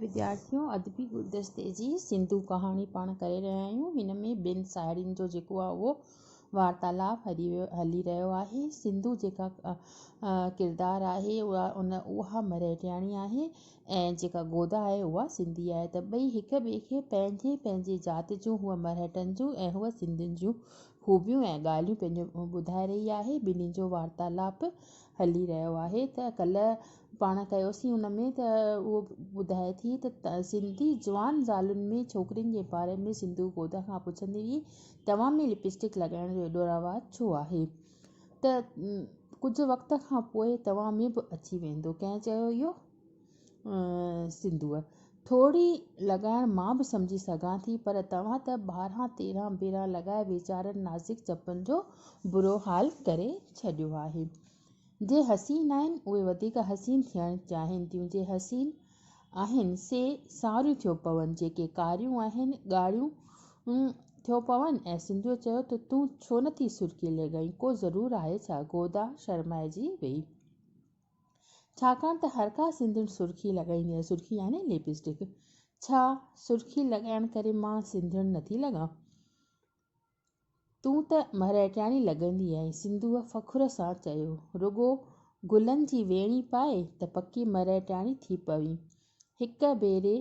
وديارٿيو ادبي گلدستي جي سنڌو ڪهاڻي پاڻ ڪري رهيا آهيون. هن ۾ ٻن ساهيڙين جو جيڪو آهي اهو وارتالاپ هلي رهيو آهي. سنڌو جيڪا ڪردار آهي اها ان اها مرهٽياڻي آهي ۽ جيڪا گودا آهي اها سنڌي آهي ته ٻئي هڪ ٻئي کي پنهنجي پنهنجي ذات جون هوء مرهٽن جون ۽ هوء سنڌين جون خوبيون ۽ ڳالهيون پنهنجو ٻڌائي رهي آهي. ٻنهي جو وارتالاپ هلي رهيو آهي ته ڪلهه پاڻ ڪيوسين ان ۾ ته اهو ٻڌائي ٿي ته سنڌي جوان زالن ۾ ڇوڪرين جي باري ۾ سنڌو گودا کان پڇندي هئي توهان ۾ لپسٽڪ لڳائڻ جو ايڏو رواج ڇو آهي ته ڪجهه وقت کان پوء توهان ۾ به اچي ويندو ڪنهن چيو اهو سنڌوء ٿوري لڳائڻ مان به سمجهي سگهان ٿي پر توهان ته 12 13 ڀيرا لڳائي ويچارن نازڪ چپن جو برو حال ڪري ڇڏيو آهي. جي حسين آهن اهي وڌيڪ حسين ٿيڻ چاهين ٿيون، جي حسين آهن سي سانوريون ٿيو پون، جيڪي ڪاريون آهن ڳاڙهيون ٿيو پون ۽ سنڌوء چيو ته تون ڇو نه ٿي سرخي لڳائين، ڪو ضرور آهي ڇا؟ گودا شرمائجي ويئي. ڇاڪاڻ ته هرڪا سنڌڻ سرخي لڳائيندي آهي، سرخي يعني لپ اسٽڪ. ڇا سرخي لڳائڻ ڪري مان سنڌڻ نٿي لڳان؟ تون ته مرهٽياڻي لڳندي آهين. سنڌوء فخر سان چيو. رڳو گلن جي ويڻي پائي ته پڪي مرهٽياڻي ٿي پوين. هڪ ڀيري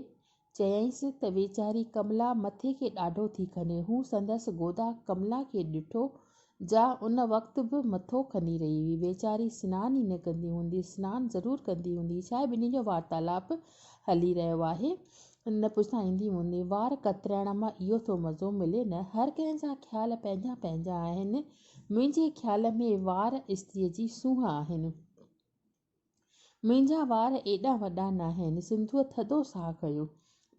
چيائينس ته ويچاري ڪملا مٿي کي ڏاڍو ٿي کنهي. هو سندس گودا ڪملا کي ڏٺو، جا ان وقت به مٿو کنهي رهي هئي. ويچاري سنان ئي نه ڪندي هوندي. سنان ضرور ڪندي هوندي. ڇاهي ٻنهي جو وارتالاپ هلي رهيو آهي. نه پسائيندي هوندي. وار ڪترائڻ مان اهو ٿو مزو ملي نه. هر ڪنهن جا خيال پنهنجا پنهنجا آهن. منهنجي خيال ۾ وار استريء جي سونهن آهن. منهنجا وار ايڏا وڏا ناهن. سنڌوء ٿڌو ساهه کنيو.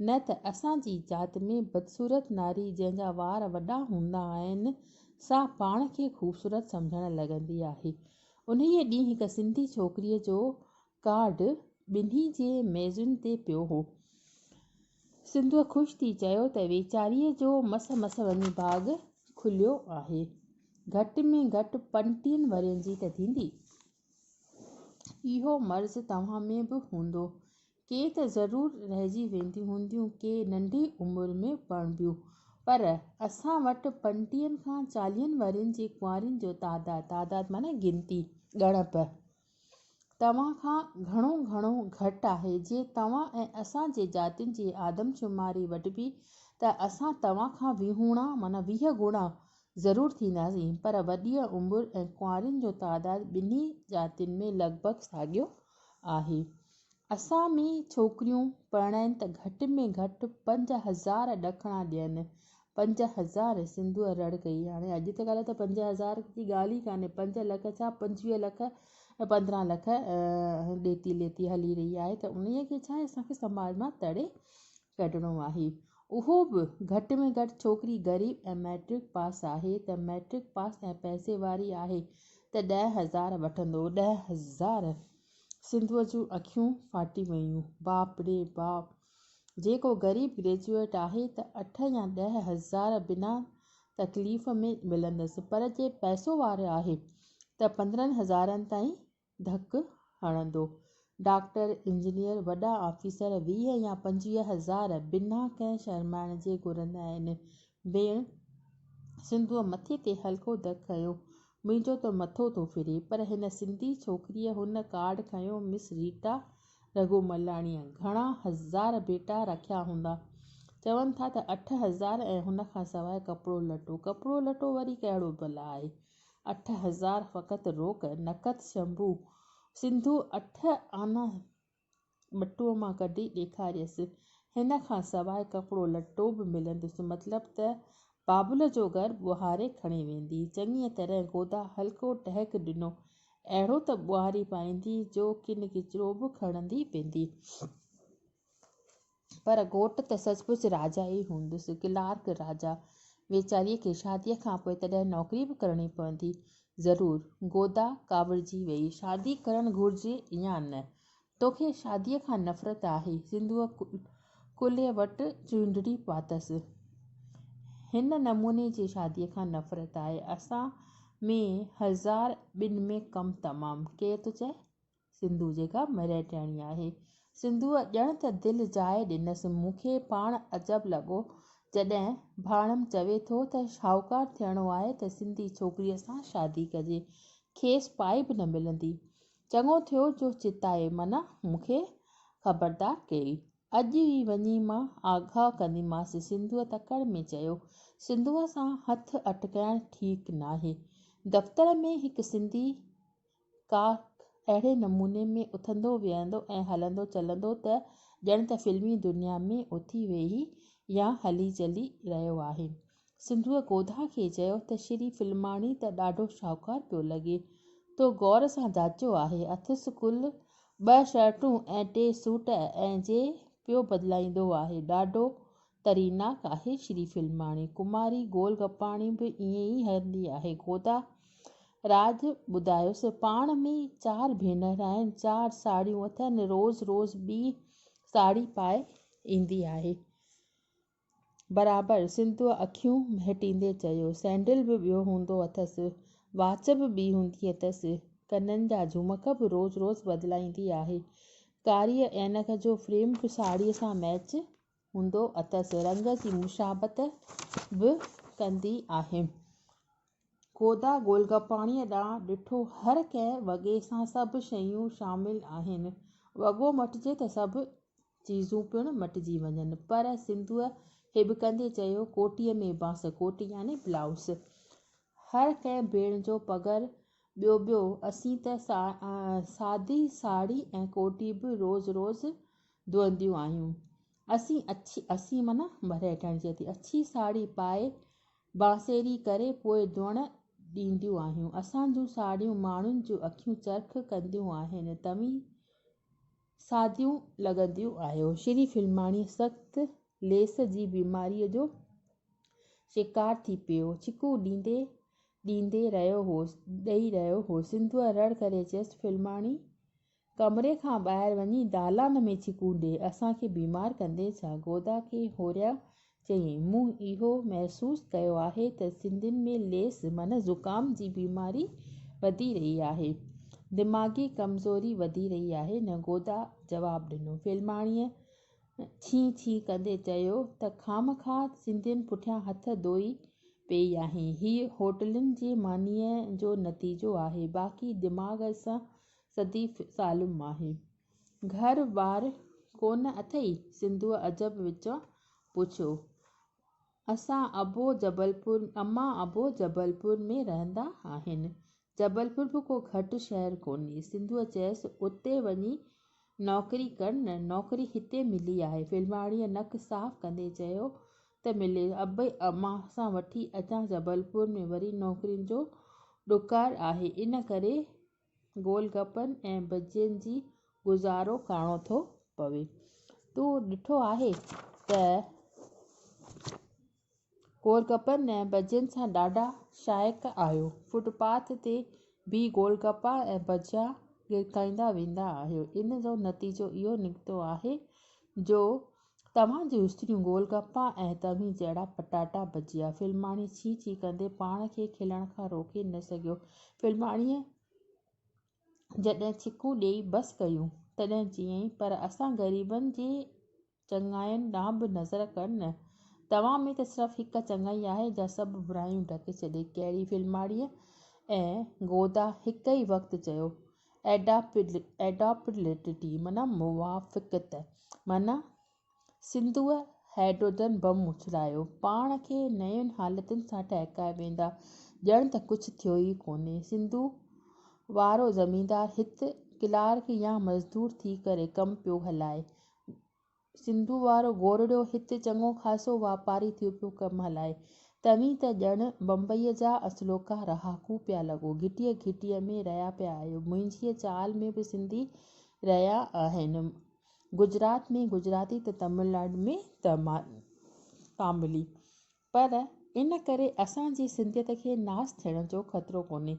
نه ته اسان جي ذات ۾ بدصورت ناري جنهن جا وار وڏا هوندا آهن، سا پاڻ کي خوبصورت سمجهڻ لڳندي آهي. انهيء ڏينهن هڪ سنڌي ڇوڪريء جو ڪارڊ ٻنهي جي ميزن تي پيو هو. سنڌوء خوش ٿي چيو ته ويچاريء جو مس مس وڃي ڀاڳ کليو آهي. گهٽ ۾ گهٽ پنٽيهن ورهين جي ته ٿيندي. اهو مرض توهان ۾ به هوندو. ڪي ته ضرور رهجي وينديون هونديون، ڪي ننڍي عمر ۾ پرڻبيون. پر اسان وٽ پنٽيهن کان چاليهن ورهين جي ڪنوارين جو تعداد، تعداد معنيٰ گنتي، ڳڻپ، توهان کان گهڻو گهڻو گهٽ آهي. جي توهان ۽ اسان جي ذاتين جي آدمشماري وٺبي ته اسان توهان کان ويهوڻا معنيٰ 20 گڻا ضرور ٿينداسين. پر وڏيء عمر ۽ ڪنوارين جو تعداد ٻنهي ذاتين ۾ لڳ ڀڳ ساڳيو آهي. اسان ۾ ڇوڪريون پرڻائين ته گهٽ ۾ گهٽ 5000 ڏکڻا ڏين. 5000! سنڌوء رڙ ڪئي. هاڻي اڄ ته ڪلهه ته 5000 جي ڳالهه ئي ڪانهي. پنج لک ڇا 25 لک 15 لک ڏيتي ليتي هلي رهي آهي ته انهيء کي ڇا اسان کي سماج مان تڙي ڪڍڻو آهي. اهو به گهٽ ۾ گهٽ ڇوڪري غريب ۽ مئٽرڪ پاس آهي ته مئٽرڪ پاس ۽ پئسي واري آهي ته 10,000 وٺندو. 10,000! سنڌوء جون اکيون ڦاٽي ويون. باپ ڙي باپ! جي ڪو غريب گريجوئيٽ آهي ته اٺ يا 10,000 بنا تڪليف ۾ ملندس، پر جي پئسو وارو آهي ته 15 هزارن تائين ڌڪ هڻندو. ڊاڪٽر، انجنيئر، وڏا آفيسر 20 يا 25 هزار بنا ڪنهن شرمائڻ جي گهرندا آهن. ڀيڻ! سنڌوء مٿي تي هلڪو ڌڪ هنيو. منهنجو ته مٿو ٿو ڦري. پر هن سنڌي ڇوڪريء هن ڪارڊ کنيو مس ريٽا رگهوملاڻيء گهڻا هزار ڀيٽا رکيا هوندا؟ چون ٿا ته 8000 ۽ هن کان سواء ڪپڙو لٽو. ڪپڙو لٽو وري ڪهڙو بلا آهي. 8000 فقط روڪ، نقد شنڀو. سنڌو اٺ آنا ٻٽوء مان ڪڍي ڏيکاريس. هن کان سواء ڪپڙو لٽو به ملندس. مطلب ته بابل جو گهر ٻهاري کڻي ويندي. چڱيء طرح گودا هلڪو ٽهڪ ڏنو. اهڙو ته ٻهاري پائيندي جو ڪن ڪچرو به کڻندي ويندي. پر گهوٽ ته سچ پچ راجا ئي هوندس. ڪلارڪ راجا. ويچاريء کي شاديء کان پوء تڏهن نوڪري به ڪرڻي پوندي. ضرور. گودا ڪاوڙجي ويئي. شادي ڪرڻ گهرجي يا نه؟ توکي شاديء کان نفرت آهي. سنڌوء ڪلهي وٽ چهنڊڙي پاتس. هن نموني جي شاديء کان نفرت آهي. اسان ۾ هزار ٻن ۾ ڪم تمام. ڪير ٿو چئي؟ سنڌو جيڪا مرهٽياڻي آهي. سنڌوء ڄڻ ته دل جاء ڏنس. مون کي پاڻ عجب لڳو، جڏهن ڀاڻم چوي ٿو ته شاهوڪار ٿيڻو آهي ته سنڌي ڇوڪريء سان شادي ڪجي، کيس پائي به نه ملندي. چڱو ٿيو جو چتائي معنيٰ مون کي خبردار ڪيئي. اڄ ئي وڃي مان آگاهه ڪنديمانس. سنڌوء تڪڙ ۾ چيو. سنڌوء سان هٿ اٽڪائڻ ٺيڪ ناهي. دفتر ۾ هڪ سنڌي ڪارڪ اهڙي نموني ۾ اٿندو ويهندو ۽ هلندو چلندو ته ڄڻ ته فلمي دنيا ۾ اٿي ويهي يا هلي چلي رهيو آهي. سنڌوء گوڌا کي چيو ته شري فلماڻي ته ڏاڍو شاهوڪار پيو لڳي. تو غور سان جاچيو آهي. اٿس ڪل ٻه شرٽون ۽ ٽي سوٽ ۽ جي پيو بدلائيندو آهي. ڏاڍو تريناڪ آهي شري فلماڻي. ڪماري گول گپاڻي به ائين ئي هلندي آهي. گودا راڄ ٻڌايس، پاڻ ۾ چار ڀينر آهن، چار ساڙهيون اٿن، روز روز ٻي ساڙهي پائي ايندي آهي. برابر، سنڌوء اکيون مهٽيندي چيو، سينڊل به ٻيو هوندو اٿس، واچ به ٻي هوندي اٿس، ڪنن جا جهومڪ به روز روز بدلائيندي آهي. ڪاريء عينڪ جو فريم به ساڙهيء سان ميچ هوندو اٿس. رنگ جي مشابهت به ڪندي آهي. گودا گولگپاڻيء ڏانهن ڏٺو. هر ڪنهن وڳي سان سڀ شيون شامل آهن. وڳو مٽجي ته سڀ چيزون پڻ مٽجي وڃن. پر سنڌوء هٻڪندي چيو، ڪوٽيء ۾ بانس، ڪوٽي يعني بلائوس. هر ڪنهن ڀيڻ جو پگهر ٻيو ٻيو، اسين ته سادي ساڙهي ۽ ڪوٽي به روز روز ڌوئنديون آهيون. اسين اڇي، اسين معنيٰ مرهيٽڻ چئي ٿي، اڇي ساڙهي پائي بانسيري ڪري پوء ڌوئڻ ڏينديون آهيون. اسان جون ساڙهيون ماڻهن جون اکيون چرخ ڪنديون آهن. توهين ساديون لڳنديون آهيو. شري فلماڻي سخت ليس جي بيماريء جو شڪار ٿي پيو. ڇڪون ڏيندي ڏيندي رهيو هو، ڏئي رهيو هو. سنڌوء رڙ ڪري چيس، فلماڻي، ڪمري کان ٻاهر وڃي دالان ۾ ڇڪون ڏي، اسان کي بيمار ڪندين ڇا؟ گودا کي هوريان چيائين، مون اهو محسوس ڪيو آهي ته سنڌين ۾ ليس معنيٰ زڪام جي بيماري وڌي رهي آهي. دماغي ڪمزوري وڌي رهي آهي. نگودا جواب ڏنو. فيلماڻيء ڇين ڇين ڪندي چيو ته خوامخواه سنڌين پٺيان هٿ ڌوئي پيئي آهين. هيء هوٽلن جي مانيء جو نتيجو آهي. باقي دماغ سان سڌي سالم آهي. گهر ٻار ڪونه اٿئي؟ سنڌوء عجب وچان پڇيو. اسان ابو جبلپور، امان ابو جبلپور ۾ رهندا آهن. جبلپور به ڪو گهٽ شهر ڪونهي. سنڌوء چيس، اتي وڃي نوڪري ڪر نه. نوڪري هتي ملي آهي. فلماڻيء نڪ صاف ڪندي چيو ته ملي، ابي امان سان وٺي اچان جبلپور ۾ وري نوڪرين جو ڏڪار آهي، ان ڪري گول گپن ۽ ڀجين جي گذارو ڪرڻو ٿو پوي. تو ڏٺو آهي ته گول گپن ۽ ڀجين سان ڏاڍا شائق آهيو. فٽ پاٿ تي بيهي گول گپا ۽ ڀجيا ڳڙڪائيندا ويندا آهيو. ان جو نتيجو اهو نڪتو آهي جو توهان جون استريون گول گپا ۽ توهين جهڙا پٽاٽا ڀجيا. فلماڻي ڇي ڇي ڪندي پاڻ کي کلڻ کان روڪي نه سگهيو. فلماڻيء جڏهن ڇڪون ڏيئي بس ڪيون، تڏهن چيائين، پر اسان غريبن جي چڱاين ڏانهن به نظر ڪر نه. توهان ۾ ته صرف هڪ چڱائي آهي، جا سڀ برايون ڍڪي ڇڏي. ڪهڙي؟ فلماڻيء ۽ گودا هڪ ئي وقت چيو، ايڊاپٽلٽي معنيٰ موافقت معنيٰ سنڌوء هائيڊروجن بم اڇلايو. پاڻ کي نين حالتن سان ٺهڪائي ويندا، ڄڻ ته ڪجهه ٿيو ئي ڪونهي. سنڌوء وارو زميندار هت ڪلارڪ يا مزدور ٿي ڪري ڪم پيو هلائي. سنڌوء وارو گورڙيو هت چڱو خاصو واپاري ٿيو پيو ڪم هلائي. توهين ته ڄڻ بمبئيء جا اصلوڪا رهاڪو پيا لڳو. گهٽيء گهٽيء ۾ رهيا پيا آهيو. منهنجيء چال ۾ به سنڌي رهيا آهن. گجرات ۾ گجراتي ته تمل ناڊو ۾ تاملي. پر ان ڪري اسان جي سنڌيت کي ناس ٿيڻ جو خطرو ڪونهي.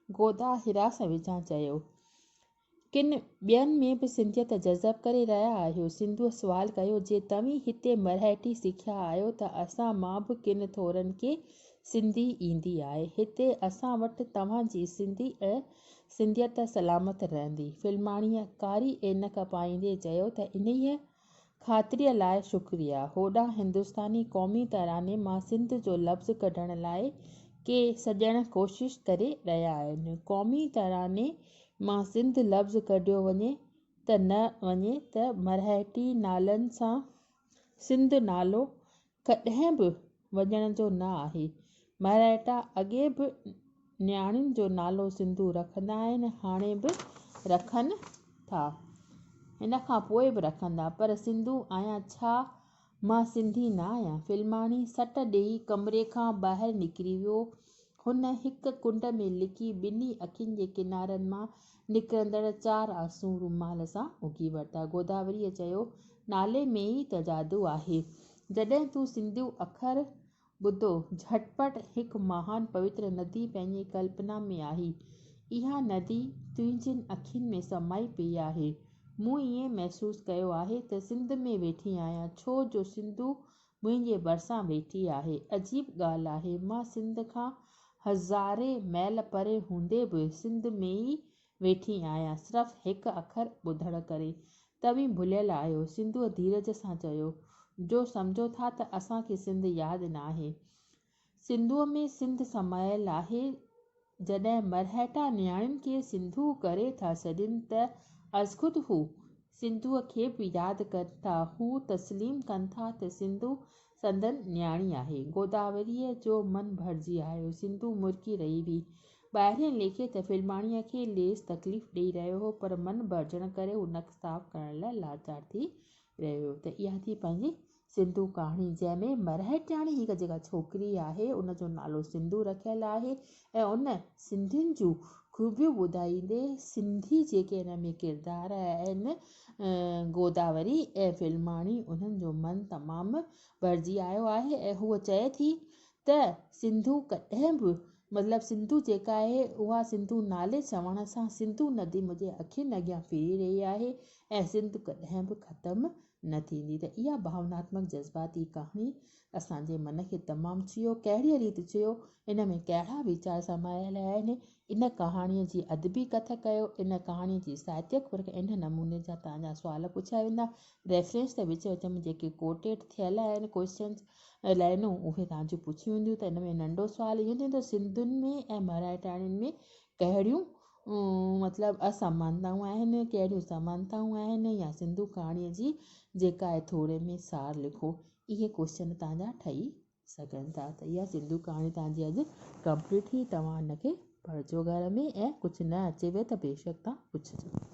گودا هراس وچان چيو. ڪن ٻين ۾ به سنڌيت جذب ڪري رهيا آهيو؟ سنڌوء سوال ڪيو. جي توهين هتي مرهٽي سکيا آهيو ته اسان مان به ڪن ٿورن کي سنڌي ايندي آهي. هتي اسان وٽ توهان جي سنڌي ۽ سنڌيت سلامت رهندي. فلماڻيء ڪاري عينڪ پائيندي چيو ته انهيء خاطريء لاء شڪريه. هوڏانهن هندستاني قومي تراني مان سنڌ جو لفظ ڪڍڻ لاء ڪي سڄڻ ڪوشش ڪري رهيا آهن. قومي تراني مان سنڌ لفظ ڪڍيو وڃي ته نه وڃي ته مرهٽي نالن سان سنڌ نالو ڪڏهن به وڃڻ جو نه آهي. مرهٽا اڳي به نياڻين جو نالو سنڌو رکندا آهن، هاڻي به رکن ٿا، هن کان پوء به رکندا، پر سنڌو آهيان ڇا مان سنڌي نه آهيان؟ فلماڻي سٽ ڏيئي ڪمري کان ٻاهر نڪري ويو. هن هڪ ڪنڊ ۾ لڪي ٻنهي اکين جي ڪنارن مان نڪرندڙ چار آنسو رومال سان اگهي ورتا. گوداوريء چيو، نالي ۾ ئي ته جادو آهي. جڏهن تون سنڌو اکر ٻڌو، جهٽ پٽ هڪ مهان پوتر ندي پنهنجي ڪلپنا ۾ آئي. اها ندي تنهنجين اکين ۾ سمائي پيئي آهي. مون ائين محسوس ڪيو آهي ته سنڌ ۾ ويٺي آهيان، ڇو جو سنڌو منهنجي ڀرسان ويٺي آهي. عجيب ڳالهه آهي، مان سنڌ کان هزارين ميل پري هوندي به سنڌ ۾ ئي ويٺي آهيان، صرف هڪ اکر ٻڌڻ ڪري. توهين ڀليل آهيو، سنڌوء ڌيرج سان چيو، جو سمجهو ٿا ته اسان کي سنڌ ياد ناهي. سنڌوء ۾ سنڌ سمايل آهي. جڏهن مرهٽا نياڻين کي سنڌو ڪري ٿا سڏين ته ازخود هو سنڌوء کي به ياد ڪن ٿا. هو تسليم ڪن ٿا ته سنڌو سندن نياڻي آهي. گوداوريء جو من ڀرجي آيو. سنڌو مرڪي رهي هئي. ٻاهرين ليکي ته فلماڻيء کي ليس تڪليف ڏئي رهيو هو، پر من ڀرجڻ ڪري هو نڪ صاف ڪرڻ لاء لاچار ٿي رهيو هو ته اها ٿي پنهنجي سنڌو ڪهاڻي، جنهن ۾ مرهٽياڻي هڪ جيڪا ڇوڪري آهي، ان جو نالو سنڌو رکيل آهي ۽ ان سنڌين جون خوبيون ٻڌائيندي سنڌي جيڪي ان ۾ ڪردار آهن، گوداوري ۽ فلماڻي انهن جو من تمام ڀرجي آيو آهي ۽ هوء چئي ٿي ته سنڌو ڪڏهن به مطلب سنڌو جيڪا آهي اها سنڌو نالي چوڻ سان سنڌو ندي منهنجي اکين اڳيان ڦري رهي آهي ۽ سنڌ ڪڏهن به ختم نه ٿيندي ته اها ڀاوناتمڪ جذباتي ڪهاڻي اسان جي من کي تمام ڇهيو، ڪهڙيء ريت ڇهيو، ان ۾ ڪهڙا ويچار سمايل آهن، ان ڪهاڻيء جي ادبي ڪٿ ڪيو، ان ڪهاڻيء جي ساهتيڪ پرک ان نموني جا توهان جا سوال پڇيا ويندا، ريفرنس ته وچ وچ ۾ جيڪي ڪوٽيڊ ٿيل آهن ڪوئسچنز لائنون اهي توهان جون پڇيون وينديون ته ان ۾ ننڍو سوال اهو ٿيندو سنڌين ۾ ۽ مراٺاڻين ۾ ڪهڙيون مطلب اسمانتائون آهن، ڪهڙيون سمانتائون آهن يا سنڌو ڪهاڻيء جي جيڪا آهي ٿوري ۾ سار لکو. اهي ڪوئسچن توهان جا ٺهي سگهن ٿا ته اها سنڌو ڪهاڻي توهان جي اڄ ڪمپليٽ ٿي توهان ان کي پڙهجو گهر ۾ ۽ ڪجهه نه اچيوي ته بيشڪ توهان پڇجو.